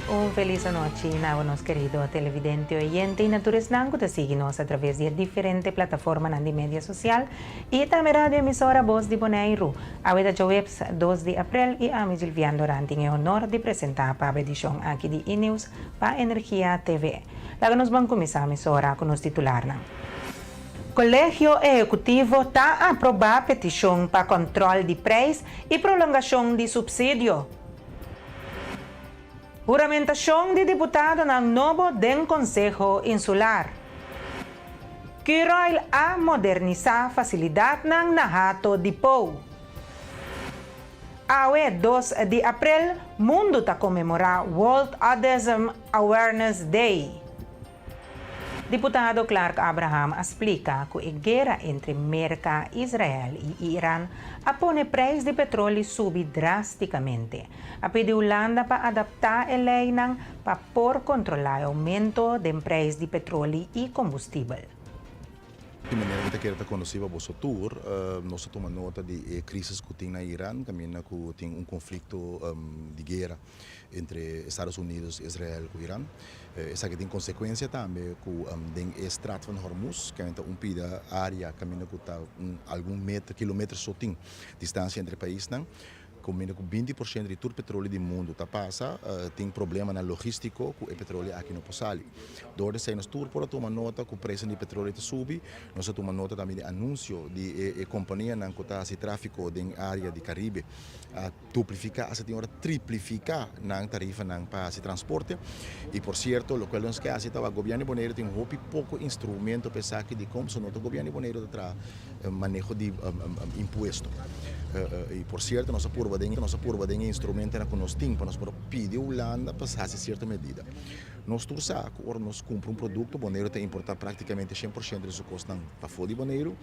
Un felis anochi na bo nos kerido televidente, oyente i na tur esnan ku ta sigui nos atraves di e diferente plataformanan di media sosial i tambe radio emisora Bos di Boneiru. Awe ta djaweps 2 di aprel i ami Gilvian Doran tin e honor di presentá pa bo edishon aki di E-News pa Energia TV. Laga nos ban kuminsá mesora ku nos titularnan. Kolegio Ehekutivo ta aprobá petishon pa kòntròl di preis i prolongashon di supsidio. Huramentashon di diputadonan nobo den Konseho Insular. Curoil a modernisá fasilidatnan na Hato di Pou. Awe 2 di aprel mundu ta konmemorá World Autism Awareness Day. Diputado Clark Abraham a splika ku e guera entre Merka, Israel i Iran a pone preis di petroli subi drástikamente. A pidi Hulanda pa adaptá e leinan pa por kontrolá e oumento den preis di petroli i kombustibel. Di manera mi ta kere ta konosí pa boso tur, nos ta tuma nota di e krísis ku tin na Iran, kaminda ku tin un konflikto di guera entre Estados Unidos, Israel ku Iran. Esaki tin konsekuensia tambe ku den e Straat van Hormuz, kaminda ta un pida área kaminda ku ta un algun meter, kilometer so tin distansia entre e paisnan. Kaminda ku 20% di tur petroleo di mundu ta pasa, tin problemanan logístiko ku e petroleo aki no por sali. Dor di esei nos tur por a tuma nota ku preisnan di petroleo ta subi. Nos a tuma nota tambe di anunsio di e kompanianan ku ta hasi tráfiko den área di Karibe a duplifiká, asta tin ora triplifiká nan tarifanan pa hasi transporte. I por sierto, lokual nos ke hasi ta wak gobièrnu di Boneiru tin hopi poko instrumento pa esaki dikon pasobra no ta gobièrnu di Boneiru ta traha maneho di impuesto. I por sierto nos a purba den nos a purba den e instrumentonan ku nos tin pa nos por pidi Hulanda pa hasi sierto medida. Nos tur sa ku ora nos kumpra un produkto Boneiru ta importá praktikamente 100% di su kosnan pafó di Boneiru.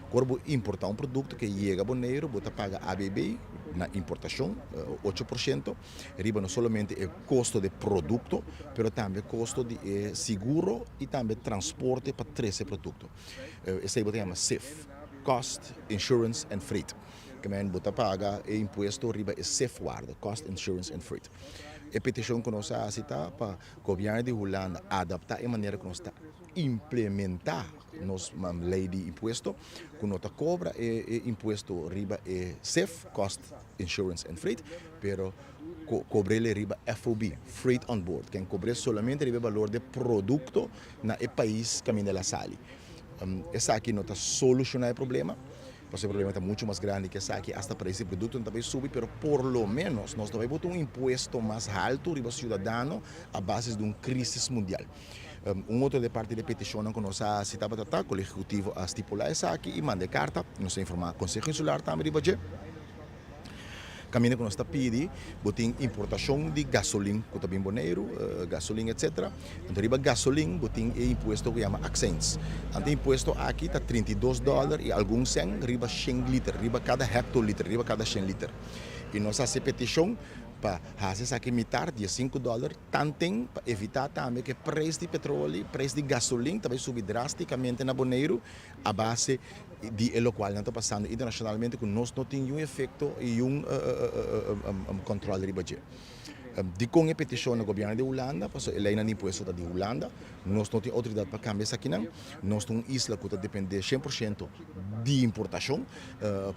Ku ora bo importá un produkto ke yega Boneiru bo ta paga ABB na importashon 8% riba no solamente e kosto di produkto pero tambe kosto di e siguro i tambe transporte pa trese e produkto. Esei bo ta yama CIF, Cost, Insurance and Freight. Ke men bo ta paga e impuesto riba e CIF waarde, Cost, Insurance and Freight. E petishon ku nos a hasi ta pa gobièrnu di Hulanda adaptá e manera ku nos ta implementá nos lei di impuesto, ku no ta kobra e impuesto riba e CIF, Cost, Insurance and Freight, pero kobr'el riba FOB, Freight on Board, ken kobr'é solamente riba e balor di e produkto na e pais kaminda el a sali. Esaki no ta solushoná e problema, pasobra e problema ta muchu mas grandi ke esaki, asta preis di produkto no ta bai subi, pero por lo ménos nos ta bai bota un impuesto mas haltu riba siudadano a basis di un krísis mundial. Un otro de parti di e petishonnan ku nos a hasi tabata ta ku el ehekutivo a stipulá esaki i manda e karta, nos a informá Konseho Insular tambe riba dje. Kaminda ku nos ta pidi bo tin importashon di gasolin ku ta bin Boneiru, gasolin etsetera. Anto riba gasolin bo tin e impuesto ku yama akseins. Anto e impuesto aki ta 32 dòler i algun sèn riba shen liter, riba kada hèktoliter, riba kada shen liter. I nos a hasi e petishon pa hasi esaki mitar, 15 dòler, tanten pa evitá tambe ku e preis di petroli, preis di gasolin ta bai subi drástikamente na Boneiru a base di e lokual nan ta pasando internashonalmente ku nos no tin yun efekto i yun kòntròl riba dje. Dikon e petishon na gobièrnu di Hulanda? Pasobra e leinan di impuesto ta di Hulanda, nos no tin outoridat pa kambia esakinan. Nos ta un isla ku ta dependé 100% di importashon.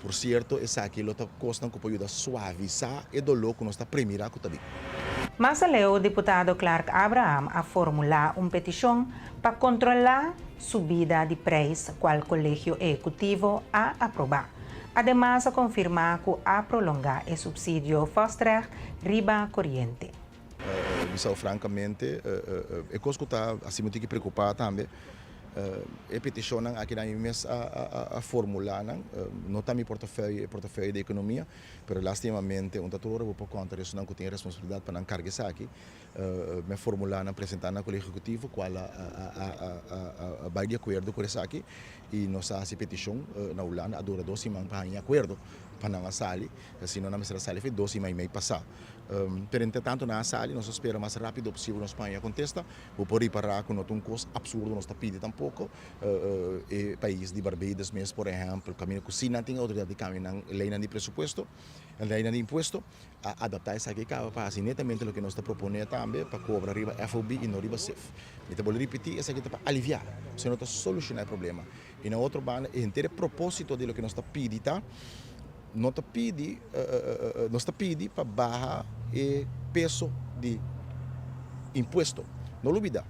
Por sierto esaki lo ta kosnan ku por yuda suavisá e doló ku nos ta premirá ku ta bin. Mas aleu diputado Clark Abraham a formulá un petishon pa kontrolá subida di preis kual Kolegio Ehekutivo a aprobá. Ademas a konfirmá ku a prolongá e supsidio vastrecht riba koriente. Bisao frankamente e kos ku ta hasi mi tiki preokupá tambe e petishonnan aki nan mi mes a formulá nan no ta mi portafèye e portafèye di ekonomia pero lastimamente un ta tur ora bo por konta esunnan ku tin e responsabilidat pa nan karga esaki. Mi a formulá nan presentá na Kolegio Ehekutivo kual a bai di akuerdo ku esaki i nos a hasi petishon na Hulanda a dura 2 siman pa haña akuerdo. pa nan a sali, si no nan mester a sali for dos i mei pasá. Pero entretantu nan a sali, nos ta spera mas rápido posibel nos paña kontesta. Bo por ripará ku no ta un kos apsurdo nos ta pidi tampoko. E pais di Barbados mes, por ehèmpel, kaminda ku si nan tin outoridat di kambia nan leinan di presupuesto, leinan di impuesto, a adaptá esaki kaba pa hasi netamente loke nos ta proponé tambe pa kobra riba FOB i no riba CIF. Mi ta bolbe ripití, esaki ta pa aliviá, esei no ta solushoná e problema. I na otro banda, e henter e propósito di loke nos ta pidi ta, no ta pidi, nos ta pidi pa baha e peso di impuesto. No lubida,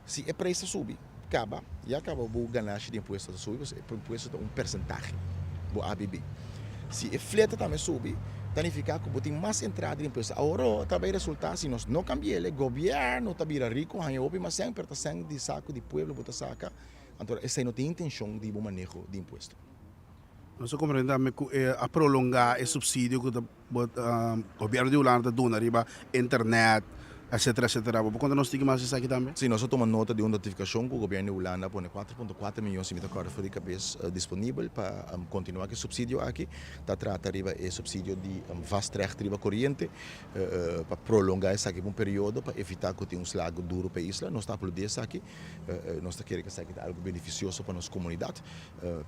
si e preis ta subi, kaba, ya kaba bo ganashi di impuesto ta subi, pasobra e impuesto ta un persentahe, bo ABB. Si e fleta tambe subi, ta nifiká ku bo tin mas entrada di impuesto. Awor ta bai resultá si nos no kambi'el, e gobièrnu ta bira riku, haña hopi mas sèn, pero ta sèn di saku di pueblo bo ta saka. Anto esei no tin intenshon di bo maneho di impuesto. Nos a comprende tambe cu e a prolonga e subsidio cu ta gobierno di Hulanda ta duna riba internet etcetera etcetera. Bo por conta nos tiki mas esaki tambe? Si, nos a tuma nota di un notificacion cu gobierno di Hulanda a pone 4.4 miyon, si mi ta corda for di cabes, disponibel pa continua cu e subsidio aki. Ta trata riba e subsidio di vastrecht riba coriente pa prolonga esaki pa un periodo pa evita cu tin un slag duro pa e isla. Nos ta aplaudi esaki. Nos ta kere ku esaki ta algu benefisioso pa nos komunidat,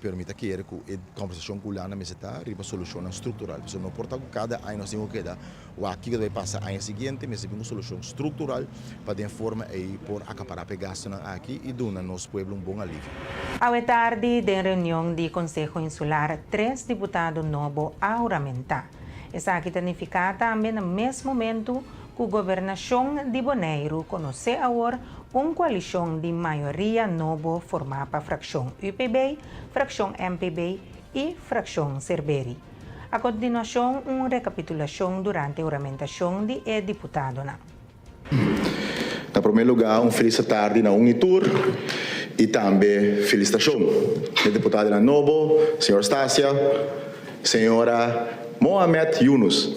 pero mi ta kere ku e kòmbersashon ku Hulanda mester ta riba solushonnan struktural. Pasobra no por ta ku kada aña nos tin ku keda wak kiko ta bai pasa aña siguiente, mester bin un solushon struktural pa den forma ei por akapará pa e gastunan aki i duna nos pueblo un bon alivio. Awe tardi den reunion di Konseho Insular tres diputado nobo a huramentá. Esaki ta nifiká tambe na mes momentu ku gobernashon di Boneiru konosé awor un koalishon di mayoria nobo formá pa frakshon UPB, frakshon MPB i frakshon Serberi. A kontinuashon un rekapitulashon durante huramentashon di e diputadonan. Na promé lugá un felis atardi na un i tur i tambe felisitashon na e diputadonan nobo, señor Stasia, señora Mohamed Yunus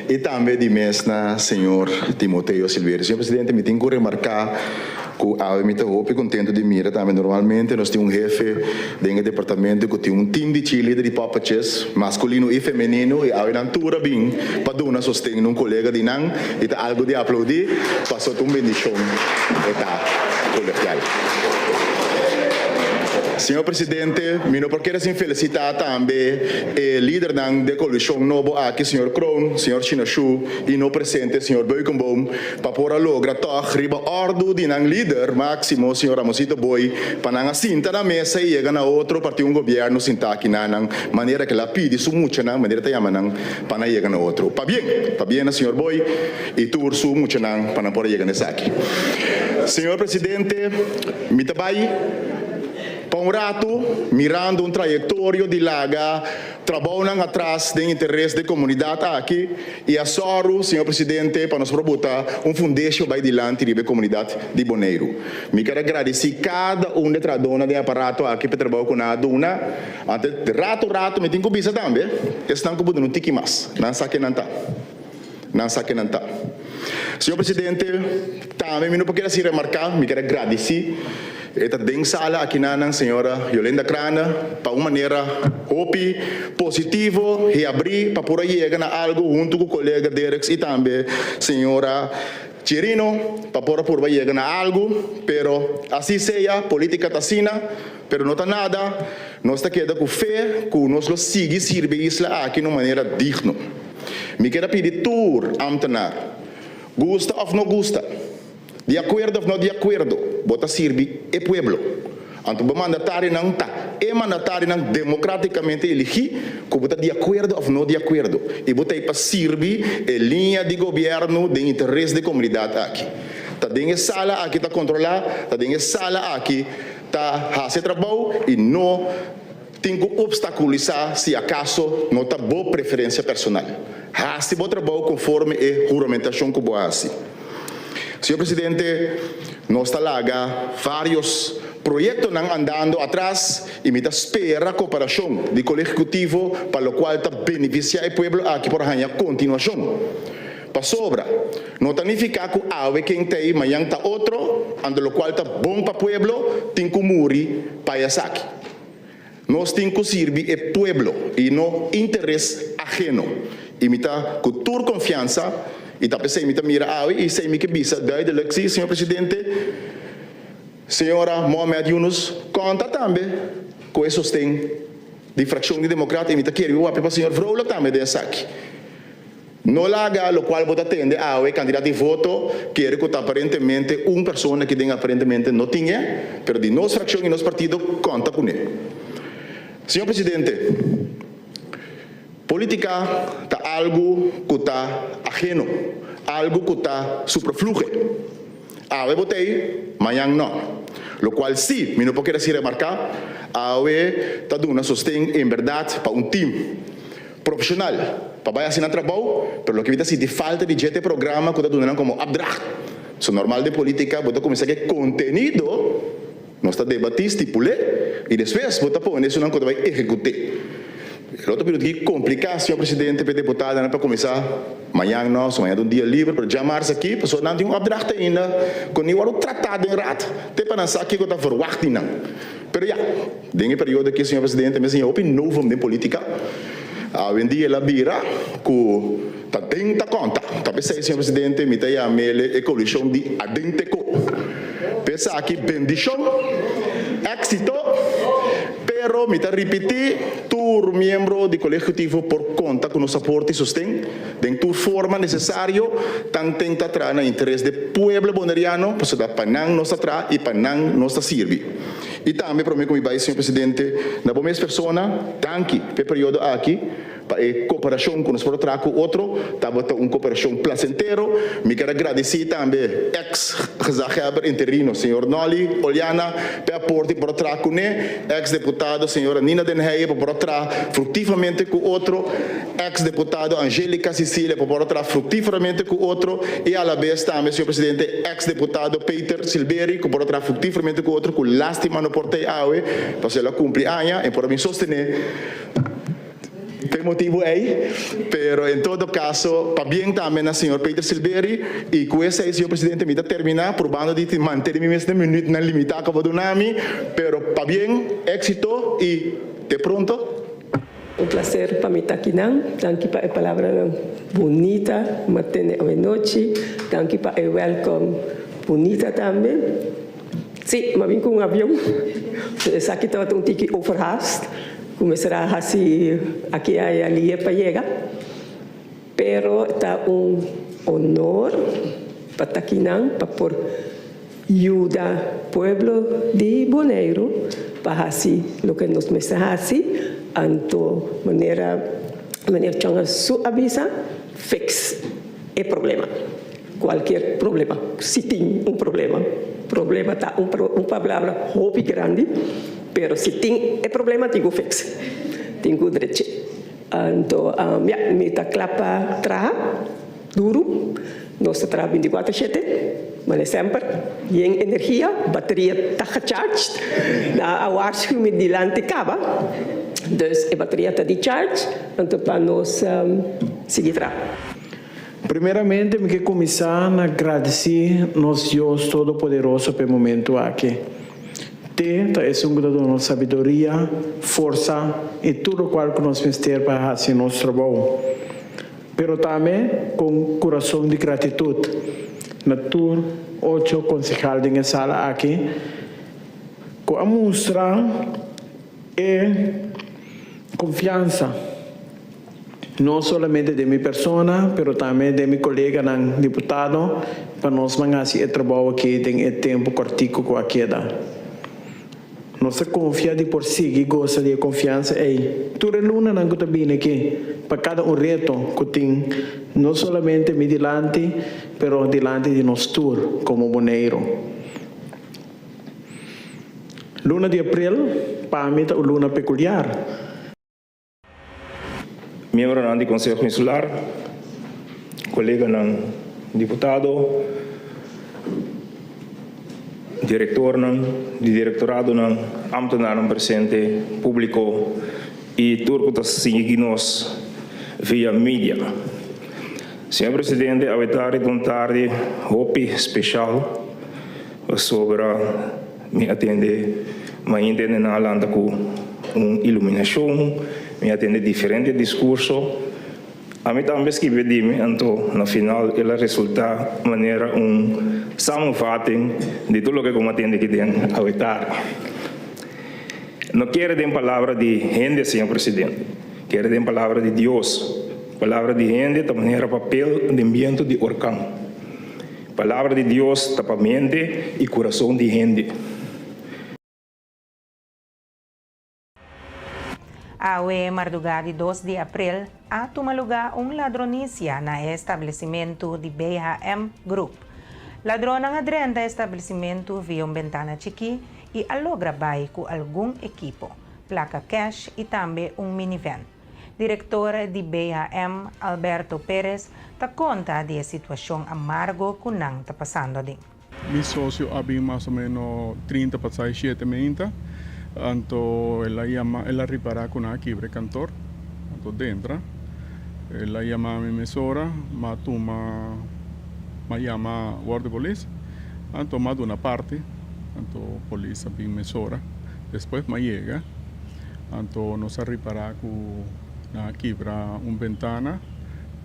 i tambe di mes na señor Timoteo Silverio. Señor Presidente, mi tin ku remarká ku awe mi ta hopi kontentu di mira tambe normalmente nos tin un hefe den e departamento ku tin un team di cheerleader di poppetjes, maskulino i femenino, i awe nan tur a bin pa duna sosten na un kolega di nan i ta algu di aplaudí paso ta un bendishon e ta kolegial. Señor Presidente, mi no por kere sin felisitá tambe e lidernan di e koalishon nobo aki, señor Kroon, señor Chinashu i no presente señor Beukenboom, pa por a logra tòg riba òrdu di nan lider máksimo, señor Ramosito Boy, pa nan a sinta na mesa i yega na otro parti un gobièrnu sintá aki na nan manera ke el a pidi su muchanan, manera ta yama nan, pa nan yega na otro. Pabien! Pabien na señor Boy i tur su muchanan pa nan por a yega na esaki. Señor Presidente, mi ta bai pa un ratu mirando un trayektorio di laga trabounan atras den interes di komunidat aki i a sòru, señor Presidente, pa nos por buta un fundesho bai dilanti riba e komunidat di Boneiru. Mi ker a gradisí kada un di e trahadónan den e aparato aki pa e trabou ku nan a duna. Ante ratu ratu mi tin ku bisa tambe, esnan ku por duna un tiki mas, nan sa ke nan ta. Nan sa ke nan ta. Señor Presidente, tambe mi no por keda sin remarká, mi ker a gradisí e ta den sala akinanan señora Yolenda Crane pa un manera hopi positivo heabrí pa por a yega na algu huntu ku kolega Dereks i tambe señora Chirino pa por a purba yega na algu, pero asi sea, politica ta asina, pero no ta nada, nos ta keda ku fe ku nos lo sigui sirbi e isla aki na un manera digno. Mi kier a pidi tur ambtenaar, gusta of no gusta, di akuerdo of no di akuerdo, bo ta sirbi e pueblo. Anto bo mandatarionan ta e mandatarionan democraticamente eligi cu bo ta di acuerdo of no di acuerdo y bo ta ey pa sirbi e liña di gobierno den interes di comunidad aki. Ta den e sala aki ta controla, ta den e sala aki ta haci e trabou y no tin cu obstaculisa si acaso no ta bo preferencia personal. Haci bo trabou conforme e huramentacion cu bo a haci. Señor Presidente, nos ta laga varios proyectonan andando atras y mi ta spera cooperacion di Colegio Ejecutivo pa locual ta beneficia e pueblo aki por haña continuacion. Pasobra, no ta nifica cu awe ken ta ey mañan ta otro, anto locual ta bon pa pueblo tin cu muri pa esaki. Nos tin ku sirbi e pueblo i no interes aheno. I mi ta ku tur konfiansa i ta p'esei mi ta mira awe i esei mi ke bisa duidelijk, si, señor presidente, señora Mohamed Yunus konta tambe ku e sosten di frakshon di Demokrat i mi ta kere mi wapia pa señor Vrolijk tambe den esaki. No laga locual bo ta tende awe cantidad di voto kere cu ta aparentemente un persona ki den aparentemente no tin e, pero di nos fraccion y nos partido conta cune. Señor Presidente, politica ta algo cu ta ajeno, algo cu ta superfluge. Awe bo t'ey, mañan no. Locual si mi no por keda sin remarca, awe ta duna sosten en berdad pa un team. Profesional pa bai haci nan trabou, pero loke mi ta sinti falta di dje ta e programa cu ta duna nan como opdracht. So normal den politica bo ta cuminsa cu e contenido, nos ta debati, stipule, y despues bo ta pone esunnan cu ta bai ehecute. E lo ta bira un tiki complica, señor presidente, pa e deputadonan pa cuminsa mañan nos, mañan ta un dia liber, pero djamars aki, pasobra nan tin un opdracht ainda cu ni worde trata den raad, te pa nan sa kico ta verwacht di nan. Pero ya, den e periodo aki, señor presidente, mi a siña hopi novum den politica. Awendia el a bira cu ta den ta conta. Ta p'esey, señor presidente, mi ta yam'el e coalicion di Aden-Teko. P'esaki bendicion, exito, pero mi ta ripiti, tur miembro di Colegio Ejecutivo por conta cu nos aporte y sosten den tur forma necesario, tanten ta traha na interes d'e pueblo Boneriano, pasobra pa nan nos ta traha y pa nan nos ta sirbi. Y tambe prome cu mi bay, señor presidente, na bo mes persona, danki p'e periodo aki, pa e cooperacion cu nos por a traha cu otro, tabata un cooperacion placentero. Mi kier a gradici tambe ex gezaghebber interino, señor Nolly Oleana, p'e aporte por a traha cune, ex deputado señora Nina den Heyer pa por a traha fructifamente cu otro, ex deputado Angelica Cecilia pa por a traha fructiferamente cu otro y alabes tambe, señor presidente, ex deputado Peter Silbery cu por a traha fructiferamente cu otro cu lastima no por t'ey awe pasobra el a cumpli aña y por a bin sostene p'e motibu ey. Pero en todo caso pabien tambe na señor Peter Silbery y cu esey, señor presidente, mi ta termina probando di mantene mi mes den minuutnan limita cu bo duna mi, pero pabien, exito y te pronto. Un placer pa mi ta akinan. Danki pa e palabranan bunita ku mi a tene awenochi. Danki pa e welcome bunita tambe. Sí, mi a bin ku un avion. Esaki tabata un tiki overhaast ku mester a hasi aki aya lie pa yega. Pero ta un honor pa ta akinan pa por Yuda pueblo di Boneiru pa hasi loke nos mester hasi, anto manera meneer Chong a su a bisa, fix e problema, cualkier problema, si tin un problema, problema ta un un palabra hopi grandi, pero si tin e problema tin cu fix, tin cu drechi. Anto ya, mi ta kla pa traha duru. Nos ta traha binticuater shete, mane semper, yen energia, bateria ta gecharged. Nan a waarschuw mi dilanti caba, dus e bateria ta di charge, anto pa nos sigui traha. Primeramente mi ke kuminsá na gradisí nos Dios Todopoderoso pa e momentu aki. Te ta esun ku ta duna nos sabiduria, forsa i tur lokual ku nos mester pa hasi nos trabou. Pero tambe ku un kurason di gratitut na tur ocho konsehal den e sala aki ku a mustra e konfiansa. No solamente den mi persona, pero tambe den mi coleganan diputado pa nos ban haci e trabou aki den e tempo cortico cu a keda. Nos ta confia di por sigui goza di e confiansa ey tur e lunanan cu ta bini aki pa cada un reto cu tin no solamente mi dilanti, pero dilanti di nos tur como Boneiru. Luna di april pa mi ta un luna peculiar. Miembronan di Konseho Insular, koleganan diputado, direktornan di direktoradonan, ámtenarnan presente, públiko i tur ku ta sigui nos via media. Señor Presidente, awe tardi ta un tardi hopi speshal pasobra mi a tende mainta e nenan a lanta ku. un iluminashon, mi a tende diferente diskurso. Ami tambe skibi di mi, anto na final el a resultá manera un samenvatting di tur loke ku mi a tende aki den awe tardi. No kere den palabra di hende, señor presidente, kere den palabra di Dios. Palabra di hende ta manera papel den bientu di orkan. Palabra di Dios ta pa mente i kurason di hende. Awe mardugá di dos di aprel a tuma lugá un ladronisia na e establesimentu di BHM Group. Ladronnan a drenta e establesimentu via un bentana chikí i a logra bai ku algun ekipo, plaka kèsh i tambe un minivan. Direktor di BHM, Alberto Perez, ta konta di e situashon amargo ku nan ta pasando aden. Mi socio a bin mas o meno 30 pasá e shete meinta, anto el a yama, el a ripará ku nan a kibra e kantor, anto dentra el a yama mi mesora, m'a tuma, m'a yama wòrdu polis, anto m'a duna parti, anto polis a bin mesora, despues m'a yega, anto nos a ripará ku nan a kibra un bentana.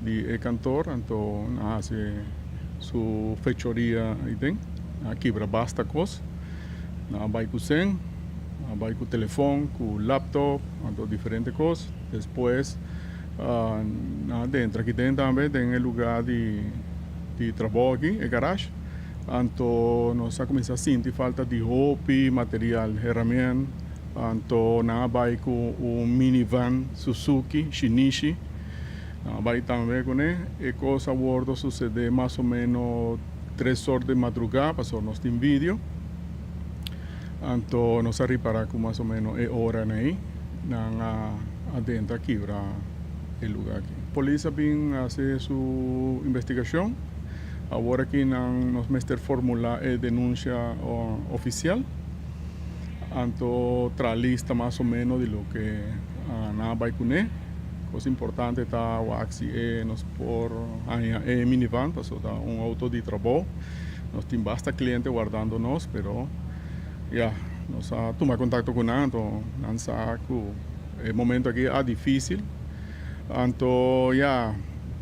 Di e kantor anto nan a hasi su fechoria aiden, nan a kibra basta kos, nan a bai ku sen, nan a bai ku telefon, ku laptop, anto diferente kos. Despues nan a dentra aki den tambe den e luga di di trabou aki, e garash, anto nos a kuminsá sinti falta di hopi material, herramient, anto nan a bai ku un minivan Suzuki Shinichi. Nan a bai tambe kuné. E kos a wordo susedé mas o meno tres or di madrugá, pasobra nos tin video. Anto nos a ripará ku mas o meno e oranan ei nan a drenta kibra e lugá aki. Polis a bin hasi su investigashon. Awor aki nan nos mester formulá e denunsia ofisial. Anto traha lista mas o meno di loke nan a bai kuné. Kos importante ta wak si e nos por haña e minivan pasobra ta un outo di trabou. Nos tin basta kliente wardando nos pero ya nos a tuma kontakto ku nan anto nan sa ku e momento aki a difisil. Anto ya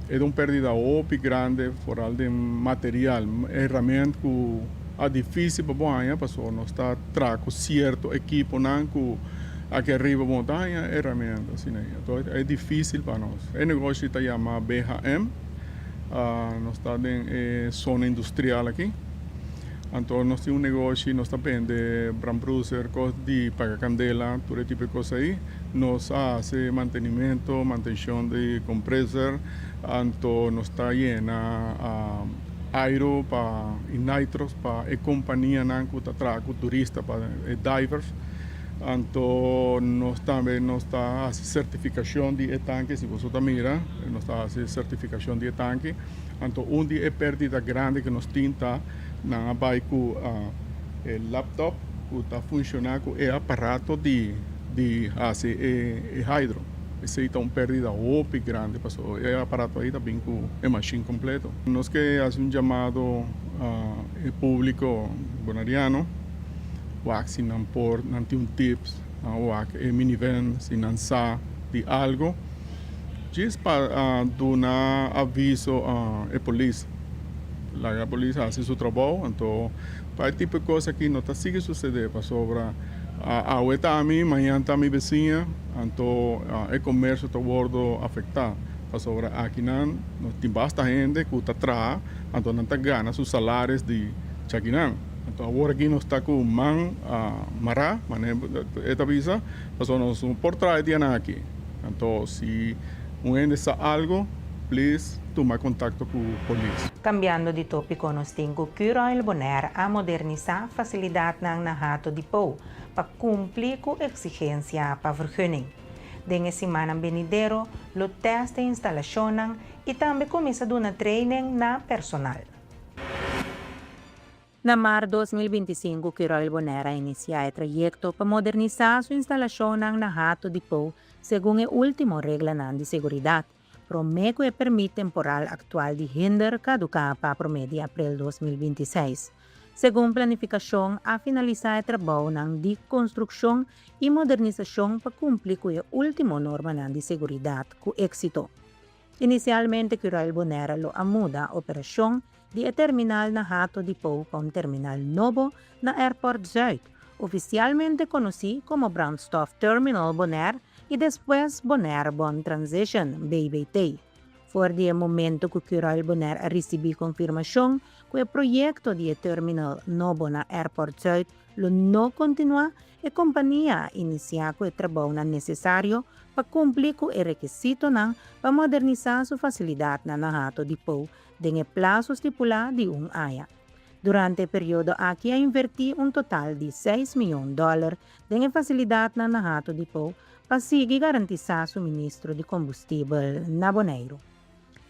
e ta un perdida hopi grande foral den material, herramienta ku a difisil pa bo haña pasobra nos ta traha ku sierto ekiponan ku Aki ariba bo ta haña herramienta asina ei. Anto e dificil pa nos. E negoshi ta yama BHM. Nos ta den e zona industrial aki. Anto nos tin un negoshi, nos ta bende brandblusser, cos di paga candela, tur e tipo di cos ei. Nos a haci mantenimento, mantencion di compressor. Anto nos ta yena airo pa y nitros pa e companianan cu ta traha cu turista, pa e divers. Anto nos tambe nos ta hasi sertifikashon di e tanke, si boso ta mira nos ta hasi sertifikashon di e tanke. Anto un di e pèrdida grandi ku nos tin ta nan a bai ku e laptop ku ta funshoná ku e aparato di di hasi e hydro. Esei ta un pèrdida hopi grandi pasobra e aparato ei ta bin ku e mashin kompleto. Nos ke hasi un yamado e públiko boneriano. Wak si nan por, nan tin un tips, nan wak e minivan si nan sa di algo. Djis pa duna aviso e polis. Laga e polis hasi su trabou, anto pa e tipo di kos aki no ta sigui sucede pasobra awe ta ami, mañan ta mi besiña, anto e comercio ta wordo afecta pasobra akinan no tin basta hende cu ta traha, anto nan ta gana su salaris di chakinan. Anto awor aki nos ta ku man mará, manera e ta bisa, pasobra nos no por traha e dianan aki. Anto si un hende sa algo, please tuma kontakto ku polis. Kambiando di tópiko nos tin ku Curoil Bonaire a modernisá fasilidatnan na Hato di Pou pa kumpli ku eksigensia pa vergunning. Den e simannan benidero lo tèst e instalashonnan i tambe kuminsá duna training na personal. Na mart 2025 Curoil Bonaire a inisiá e trayekto pa modernisá su instalashonnan na Hato di Pou segun e último reglanan di seguridat, promé ku e pèrmit temporal aktual di hinder kaduká pa promé di aprel 2026. Segun planifikashon a finalisá e trabounan di konstrukshon i modernisashon pa kumpli ku e último normanan di seguridat ku éksito. Inisialmente Curoil Bonaire lo a muda operashon di e terminal na Hato di Pou pa un terminal nobo na Airport Zuid, ofisialmente konosí komo Brandstof Terminal Bonaire i despues Bonaire Bon Transition, BBT. For di e momento ku Curoil Bonaire a risibí konfirmashon ku e proyekto di e terminal nobo na Airport Zuid lo no kontinuá, e kompania a inisiá ku e trabounan nesesario pa kumpli ku e rekisitonan pa modernisá su fasilidatnan na Hato di Pou den e plaso stipulá di un aña. Durante e periodo aki a invertí un total di seis mion dòler den e fasilidatnan na Hato di Pou pa sigui garantisá suministro di kombustibel na Boneiru.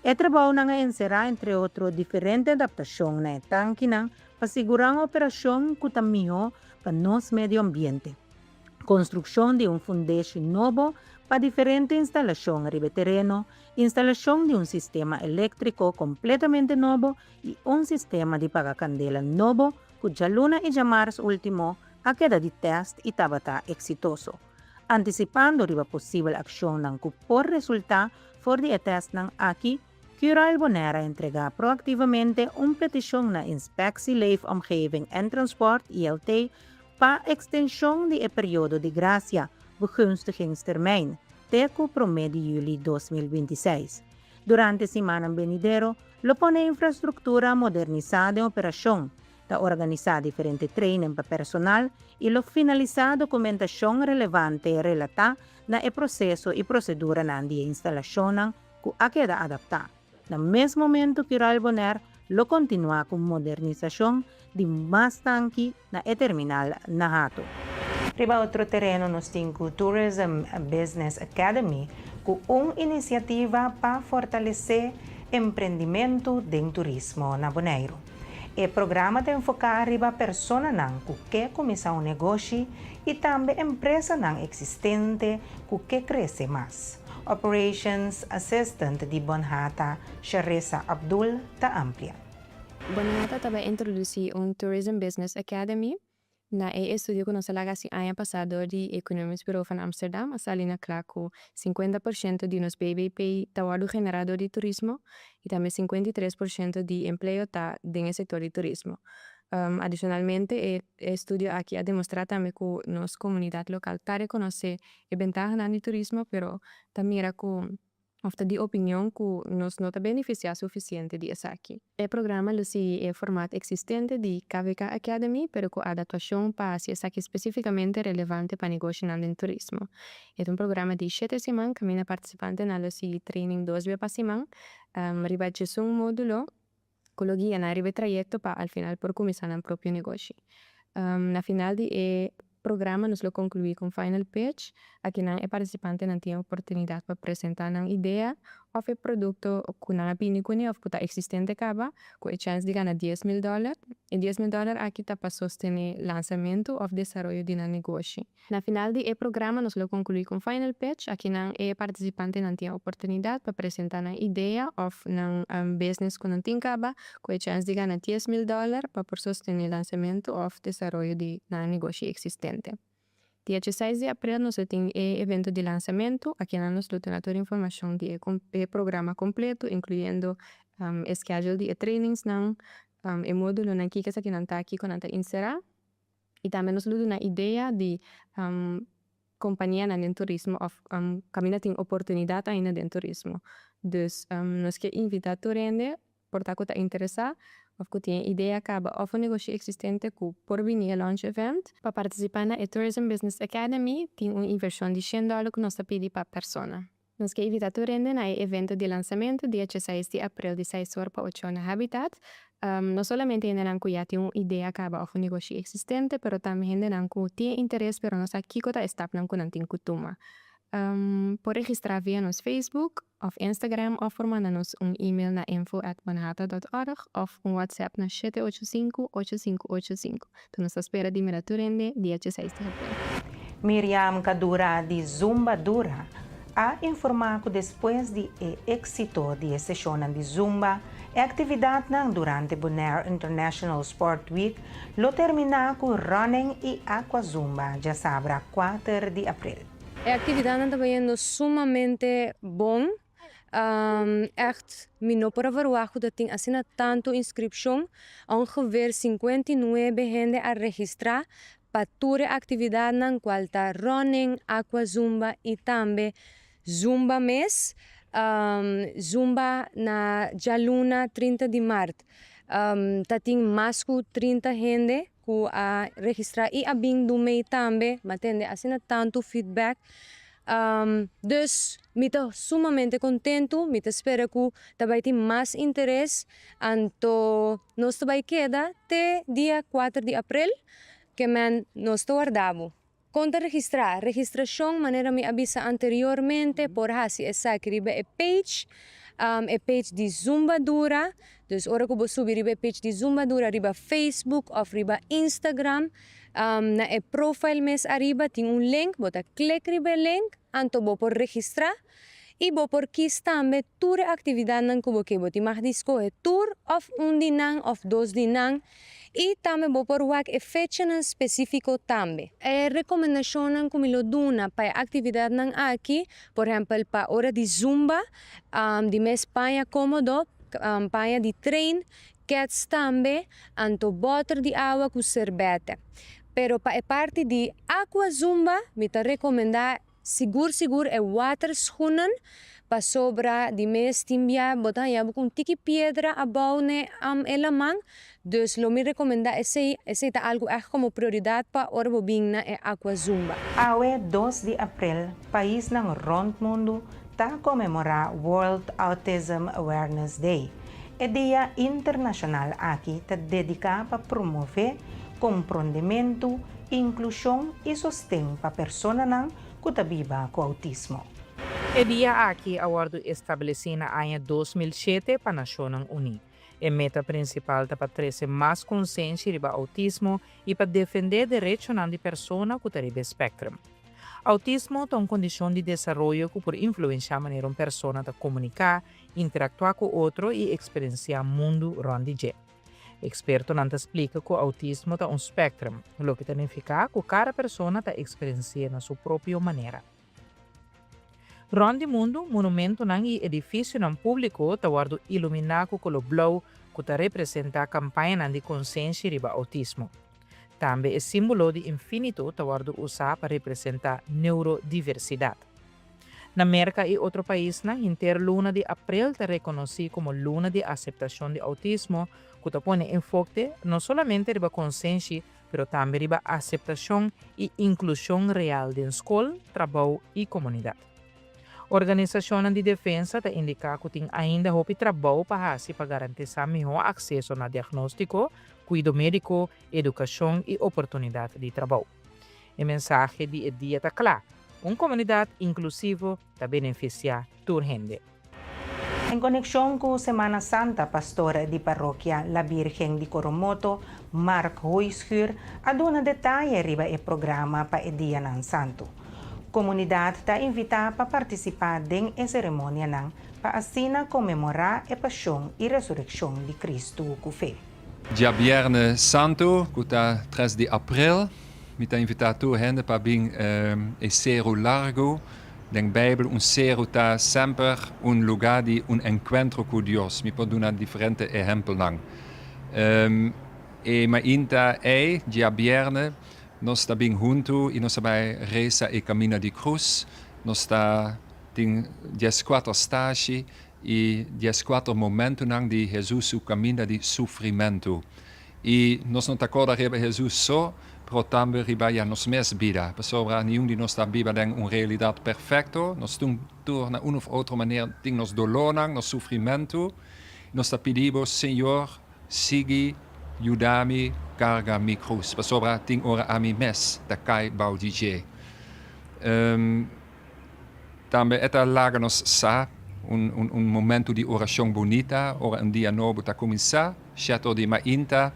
E trabounan a enserá entre otro diferente adaptashon na e tankinan pa sigurá un operashon ku ta mihó pa nos medio ambiente, konstrukshon di un fundeshi nobo pa diferente instalashon riba e tereno, instalashon di un sistema eléktriko kompletamente nobo i un sistema di paga kandela nobo ku djaluna i djamars último a keda di tèst i tabata eksitoso. Antisipando riba posibel akshonnan ku por resultá for di e tèstnan aki, Curoil Bonaire a entregá proaktivamente un petishon na Inspectie Leefomgeving en Transport, ILT, pa ekstenshon di e periodo di grasia, begunstigingstermijn, te ku promé di yüli 2026. Durante simannan benidero lo pone infrastruktura modernisá den operashon, ta organisá diferente treinen pa personal i lo finalisá dokumentashon relevante relatá na e proseso i proseduranan di e instalashonnan ku a keda adaptá. Na mes momentu Curoil Bonaire lo kontinuá ku modernisashon di mas tanki na e terminal na Hato. Riba otro tereno nos tin ku Tourism Business Academy ku un inisiativa pa fortalesé emprendimentu den turismo na Boneiru. E programa ta enfoká riba personanan ku ke kuminsá un negoshi i tambe empresanan eksistente ku ke krese mas. Operations Assistant di Bonhata, Sharissa Abdul, ta amplia. Bonhata ta bai introdusí un Tourism Business Academy. Na e estudio ku nos a laga hasi aña pasá dor di Economisch Bureau van Amsterdam a sali na kla ku 50% di nos bbp ta wòrdu generá dor di turismo i tambe 53% di empleo ta den e sektor di turismo. Adishonalmente e estudio aki a demostrá tambe ku nos komunidat lokal ta rekonosé e bentahanan di turismo pero ta mira ku òf ta di opinion ku nos no ta benefisiá sufisiente di esaki. E programa lo sigui e format eksistente di KVK Academy pero ku adaptashon pa hasi esaki spesífikamente relevante pa negoshonan den turismo. E ta un programa di shete siman kaminda partisipantenan lo sigui training dos bia pa siman riba djesun módulo ku lo guia nan riba e trayekto pa al final por kuminsá nan propio negoshi. Na final di e programa nos lo konkluí ku un final pitch. Akinan e partisipantenan tin e oportunidat pa presentá nan idea òf e produkto ku nan a bini kuné òf ku ta eksistente kaba ku e chèns di gana 10,000 dòler. E 10,000 dòler aki ta pa sostené lansamentu òf desaroyo di nan negoshi. Na final di e programa nos lo konkluí ku un final pitch. Akinan e partisipantenan tin e oportunidat pa presentá nan idea òf nan business ku nan tin kaba ku e chèns di gana 10,000 dòler pa por sostené lansamentu òf desaroyo di nan negoshi eksistente. Dia 16 di aprel nos lo tin e evento di lansamentu. Akinan nos lo duna tur informashon di e programa kompleto, inkluyendo e schedule di e trainingsnan, e módulonan, kiko esakinan ta, kiko nan ta inserá. I tambe nos lo duna idea di kompanianan den turismo òf kaminda tin oportunidat ainda den turismo. Dus nos ke invitá tur hende por ta ku ta interesá òf ku tin e idea kaba òf un negoshi eksistente ku por bini e launch event. Pa partisipá na e Tourism Business Academy tin un invershon di shen dòler ku nos ta pidi pa persona. Nos ke invitá tur hende na e evento di lansamentu dia 16 di aprel di 6 or pa 8 or na Habitat. No solamente hendenan ku ya tin un idea kaba òf un negoshi eksistente, pero tambe hendenan ku tin e interes pero no sa kiko ta e stapnan ku nan tin ku tuma. Por registrá via nos Facebook òf Instagram òf por manda nos un email na info@bonhata.org òf un WhatsApp na 785 8585. Ta nos ta spera di mira tur hende dia 16 di aprel. Miriam Kadura di Zumba Dura. a informá ku despues di e éksito di e seshonnan di Zumba, e aktividatnan durante Bonaire International Sport Week lo terminá ku Running i Aqua Zumba djasabra kuater di aprel. E aktividatnan ta bayendo sumamente bon. Ègt mi no por a verwagt ku ta tin asina tantu inskripshon. Ongeveer 59 hende a registrá pa tur e aktividatnan kual ta running, aqua zumba i tambe zumba mes. Zumba na djaluna 30 di mart ta tin mas ku 30 hende ku a registrá i a bin dumei tambe. Mi a tende asina tantu feedback. Dus mi ta sumamente kontentu, mi ta spera ku ta bai tin mas interes, anto nos ta bai keda te dia 4 di aprel, ke men nos ta warda bo. Kon ta registrá? Registrashon, manera mi a bisa anteriormente, por hasi esaki riba e page, e page di Zumba Dura. Dus ora ku bo subi riba e page di Zumba Dura riba Facebook òf riba Instagram, na e profile mes ariba tin un link, bo ta klik riba e link, anto bo por registrá i bo por kis tambe tur e aktividatnan ku bo ke. Bo tin mag di skohe tur òf un di nan òf dos di nan i tambe bo por wak e fechanan spesífiko tambe. E rekomendashonnan ku mi lo duna pa e aktividatnan aki, por ehèmpel pa ora di zumba, di mes paña kómodo, paña di train, kets tambe, anto bòter di awa ku serbètè. Pero pa e parti di aqua zumba mi ta rekomendá sigur sigur e waterschoenen pasobra di mes tin bia bo ta haña bo ku un tiki piedra abou n'e e laman, dus lo mi rekomendá esei, esei ta algu ègt komo prioridat pa ora bo bin na e aqua zumba. Awe 2 di aprel paisnan rònt mundu ta konmemorá World Autism Awareness Day. E dia internashonal aki ta dediká pa promové komprondementu, inklushon i sosten pa personanan ku ta biba ku outismo. E dia aki a wòrdu establesí na aña 2007 pa Nashonnan Uní. E meta prinsipal ta pa trese mas konsenshi riba outismo i pa defendé derechonan di persona ku ta riba e spèktrum. Outismo ta un kondishon di desaroyo ku por influenshá manera un persona ta komuniká, interaktuá ku otro i eksperensiá mundu rònt di dje. Ekspertonan ta splika ku outismo ta un spèktrum, loke ta nifiká ku kada persona ta eksperensi'é na su propio manera. Rònt di mundu, monumentonan i edifisionan públiko ta wòrdu iluminá ku koló blou ku ta representá kampañanan di konsenshi riba outismo. Tambe e símbolo di infinito ta wòrdu usá pa representá neurodiversidat. Na Merka i otro paisnan, henter luna di aprel ta rekonosí komo Luna di Aseptashon di Outismo, ku ta pone enfokte no solamente riba konsenshi pero tambe riba aseptashon i inklushon real den skol, trabou i komunidat. Organisashonnan di defensa ta indiká ku tin ainda hopi trabou pa hasi pa garantisá mihó akseso na diagnóstiko, kuido médiko, edukashon i oportunidat di trabou. E mensahe di e dia ta kla, un komunidat inklusivo ta benefisiá tur hende. En konekshon ku Semana Santa, pastor di parokia La Birgen di Coromoto, Mark Hooijschuur, a duna detaye riba e programa pa e dianan santu. Komunidat ta invitá pa partisipá den e seremonianan pa asina konmemorá e pashon i resurekshon di Kristu ku fe. Djabièrnè Santu, ku ta 3 di aprel, mi ta invitá tur hende pa bin e Seru Largu. Den Bijbel un seru ta semper un lugá di un enkuentro ku Dios. Mi por duna diferente ehèmpelnan. E mainta ei, djabièrnè, nos ta bin huntu i nos ta bai resa e Kamina di Krus. Nos ta tin 14 stashi i 14 momentunan di Hesus su kaminda di sufrimentu. I nos no ta kòrda riba Hesus so, pero tambe riba ya nos mes bida, pasobra niun di nos ta biba den un realidat perfekto. Nos tur na un òf otro manera tin nos dolónan, nos sufrimentu. Nos ta pidi Bo, Señor, sigui yuda mi karga mi krus, pasobra tin ora ami mes ta kai bou di dje. Tambe e ta laga nos sa un momentu di orashon bunita ora un dia nobo ta kuminsá, shèt or di mainta,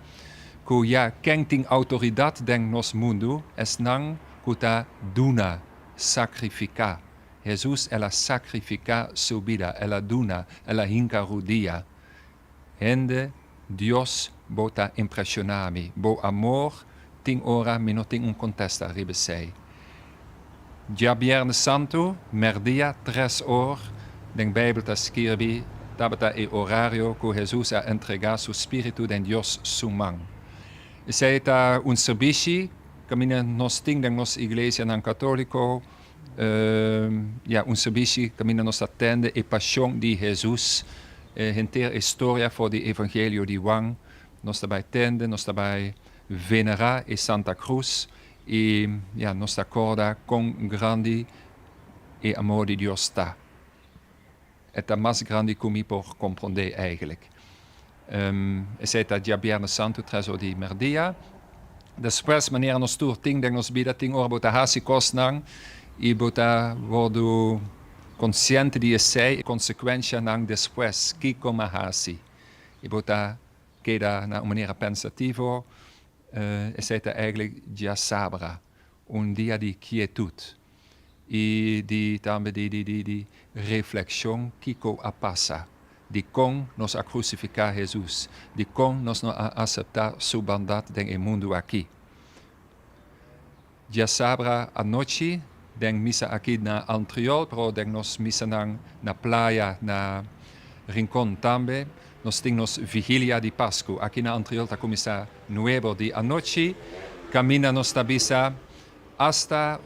ku ya ken tin outoridat den nos mundu, esnan ku ta duna, sakrifiká. Hesus el a sakrifiká su bida, el a duna, el a hinka rudia. Hende, Dios, bo ta impreshoná mi. Bo amor, tin ora mi no tin un kontesta riba esei. Djabièrnè Santu, mèrdia, tres or, den Beibel ta skirbi, tabata e orario ku Hesus a entregá su spiritu den Dios su man. Esei ta un sirbishi kaminda nos tin den nos iglesianan katóliko, ya, un sirbishi kaminda nos ta tende e pashon di Hesus, henter e storia for di Evangelio di Juan, nos ta bai tende, nos ta bai venerá e Santa Krus i, ya, nos ta kòrda kon grandi e amor di Dios ta. E ta mas grandi ku mi por komprondé eigenlijk. Esei ta djabièrnè santu tres or di mèrdia. Despues, manera nos tur tin den nos bida, tin ora bo ta hasi kosnan i bo ta wòrdu konsiente di esei, e konsekuenshanan despues, kiko m'a hasi. I bo ta keda na un manera pensativo. Esei ta eigenlijk djasabra, un dia di kietut. I di tambe di di di di reflekshon kiko a pasa, dikon nos a krusifiká Hesus, dikon nos no a aseptá su bandat den e mundu aki. Djasabra anochi den misa aki na Antriol, pero den nos misanan na playa na Rincon tambe, nos tin nos vigilia di Pasku. Aki na Antriol ta kuminsá nuebe di anochi, kaminda nos ta bisa Asta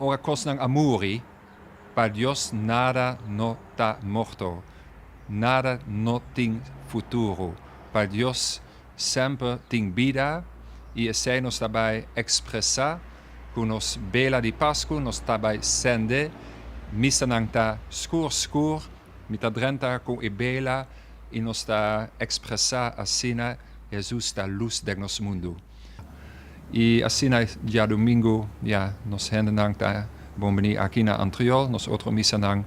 ora kosnan a muri, pa Dios nada no ta morto, nada no tin futuro. Pa Dios semper tin bida i esei nos ta bai ekspresá ku nos bela di Pasku, nos ta bai sende, misanan ta skur skur, mi ta drenta ku e bela i nos ta ekspresá asina Hesus ta lus den nos mundu. I asina djadumingu ya nos hendenan ta bon bini aki na Antriol, nos otro misanan,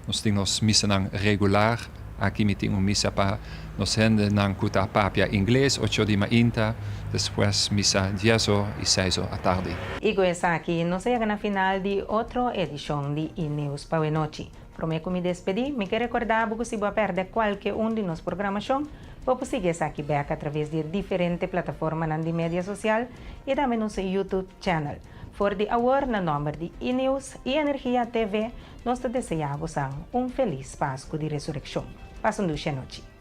nos tin nos misanan regular, aki mi tin un misa pa nos hendenan ku ta papia ingles ocho di mainta, despues misa dies or i seis or atardi. I ku esaki nos a yega na final di otro edishon di E Nieuws pa Wenochi. Promé ku mi despedí, mi ke rekordá bo ku si bo a pèrdè kualke un di nos programashon, bo por sigui esaki bèk atraves di e diferente plataformanan di media sosial i tambe nos YouTube channel. For di awor, na nòmber di E-News i Energia TV, nos ta deseá bosan un felis Pasku di Resurekshon. Pasa un dushi anochi.